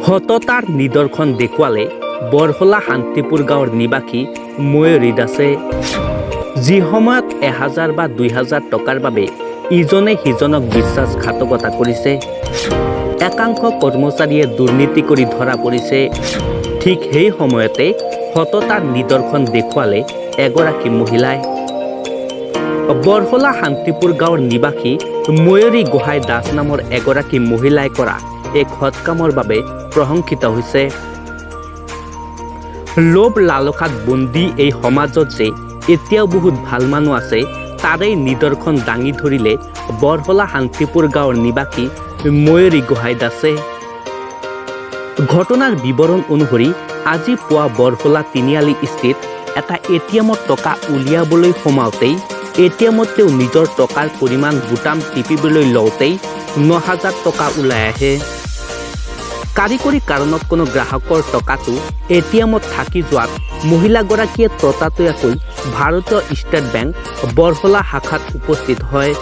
সততাৰ নিদৰ্শন দেখুৱালে বৰহোলা শান্তিপুৰ গাঁৱৰ নিবাসী ময়ূৰী দাসে। যি সময়ত 1000 বা 2000 টকাৰ বাবে ইজনে সিজনক বিশ্বাসঘাতকতা কৰিছে, একাংশ কৰ্মচাৰীয়ে দুৰ্নীতি কৰি ধৰা পৰিছে, ঠিক সেই সময়তে সততাৰ নিদৰ্শন দেখুৱালে এগৰাকী মহিলাই। বৰহোলা শান্তিপুৰ গাঁৱৰ নিবাসী ময়ূৰী গোহাঁই দাস নামৰ এগৰাকী মহিলাই কৰা এক সৎকামৰ বাবে প্ৰশংসিত হৈছে। লোভ লালসাত বন্দী এই সমাজত যে এতিয়াও বহুত ভাল মানুহ আছে, তাৰেই নিদৰ্শন দাঙি ধৰিলে বৰহোলা শান্তিপুৰ গাঁৱৰ নিবাসী ময়ূৰী গোহাঁই দাসে। ঘটনাৰ বিৱৰণ অনুসৰি আজি পুৱা বৰহোলা তিনিআলি স্থিত এটা এ.টি.এমত টকা উলিয়াবলৈ সোমাওঁতেই এ.টি.এমত তেওঁ নিজৰ টকাৰ পৰিমাণ বুটাম টিপিবলৈ লওঁতেই 9000 টকা ওলাই আহে। কাৰিকৰী কাৰণত কোনো গ্ৰাহকৰ টকাটো এ.টি.এমত থাকি যোৱাত মহিলাগৰাকীয়ে ততাতৈয়াকৈ ভাৰতীয় ষ্টেট বেংক বৰহোলা শাখাত উপস্থিত হয়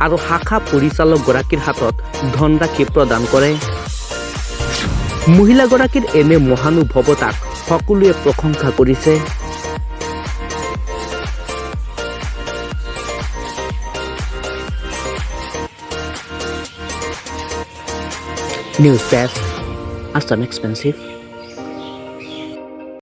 আৰু শাখা পৰিচালকগৰাকীৰ হাতত ধনৰাশি প্ৰদান কৰে। মহিলাগৰাকীৰ এনে মহানুভৱতাক সকলোৱে প্ৰশংসা কৰিছে। News desk, Assam Expensive.